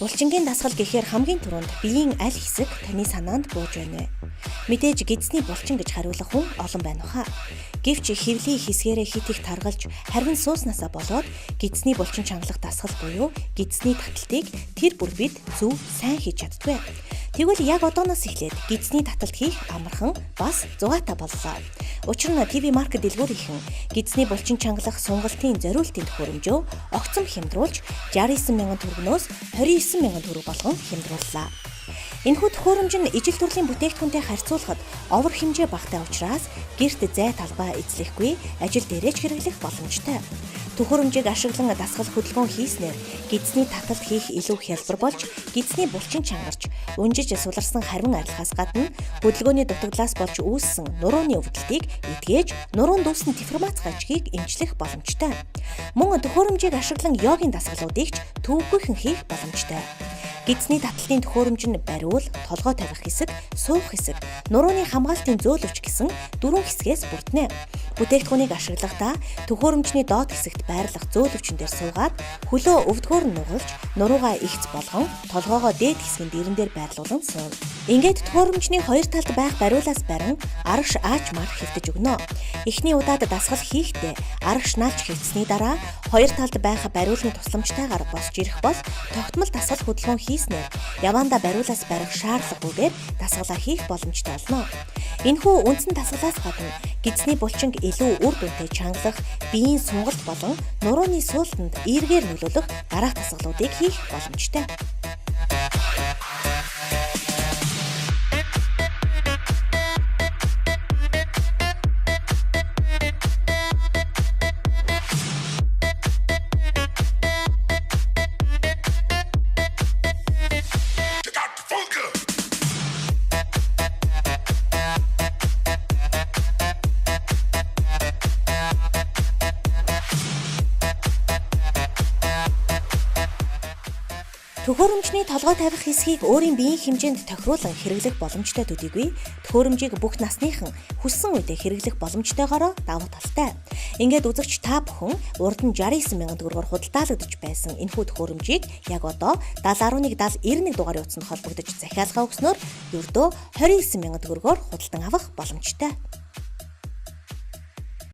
Булчингийн дасгал гэхээр хамгийн түрүүнд биеийн аль хэсэг таны санаанд бууж байна вэ? Мэдээж гэдэсний булчин гэж хариулах хүн олон байна хаа. Гэвч хэвлийн хэсгээрээ хит их таргалж, харвин сууснасаа болоод гэдэсний булчин чангалах дасгал буюу гэдэсний таталтыг тэр бүр бид зөв сайн хийж чаддаггүй. Тэгвэл яг одооноос эхлээд гэдэсний таталт хийх амархан бас зугаатай боллоо. Учир нь ТV Market дэлгүүрийнхэн гэдэсний булчин чангалах сунгалтын зориултын төхөөрөмжөө огцом хямдруулж 69 мянган төгрөгнөөс 29 мянган төгрөг болгон хямдрууллаа. Энэхүү төхөөрөмж нь ижил төрлийн бүтээгдэхүүнтэй харьцуулахад овор хэмжээ багатай учраас гэрт зай талбай эзлэхгүй, ажил дээрээ ч хэрэглэх боломжтой. Төхөөрөмжийг ашиглан дасгал хөдөлгөөн хийснээр гэдэсний таталт хийх илүү хялбар болж, гэдэсний булчин чангарч, унжиж суларсан харвин арилгахаас гадна хөдөлгөөний дутагдлаас болж үүссэн нурууны өвдөлтийг эдгэж, нуруунд үүссэн деформац гажгийг эмчлэх боломжтой. Мөн төхөөрөмжийг ашиглан йогийн дасгалуудыг ч төвөггүйхэн хийх боломжтой. Гэдэсний таталтын төхөөрөмж нь бариул, толгой тавих хэсэг, суух хэсэг, нурууны хамгаалтын зөөлөвч гэсэн дөрвөн хэсгээс бүрднэ. Бүтээгдэхүүнийг ашиглахдаа төхөөрөмжний доод хэсэгт байрлах зөөлөвчөн дээр суугаад хөлөө өвдгөөр нь нугалж, нуруугаа ихц болгон толгоогоо дээд хэсгийн дэрэн дээр байрлуулан сууна. Ингээд төхөөрөмжний хоёр талд байх бариулаас барин арагш аачмаар хэвтэж өгнө. Эхний удаад дасгал хийхдээ арагш наалч хэвтсэний дараа хоёр талд байх бариулны тусламжтайгаар босч ирэх бол тогтмол дасгал хөдөлгөөн хийснээр яваандаа бариулаас барих шаардлагагүйгээр дасгалаа хийх боломжтой болно. Энэхүү үндсэн дасгалаас гадна гэдэсний булчинг илүү үр дүнтэй чангалах, биеийн сунгалт болон нурууны суултанд эергээр нөлөөлөх дараах дасгалуудыг хийх боломжтой. Төхөөрөмжний толгой тавих хэсгийг өөрийн биеийн хэмжээнд тохируулан хэрэглэх боломжтой төдийгүй төхөөрөмжийг бүх насныхан хүссэн үедээ хэрэглэх боломжтойгоороо давуу талтай. Ингээд үзэгч та бүхэн урд нь 69 мянган төгрөгөөр худалдаалагдаж байсан энэхүү төхөөрөмжийг яг одоо 7011 70 91 дугаарын утсанд холбогдож захиалгаа өгснөөр ердөө 29 мянган төгрөгөөр худалдан авах боломжтой.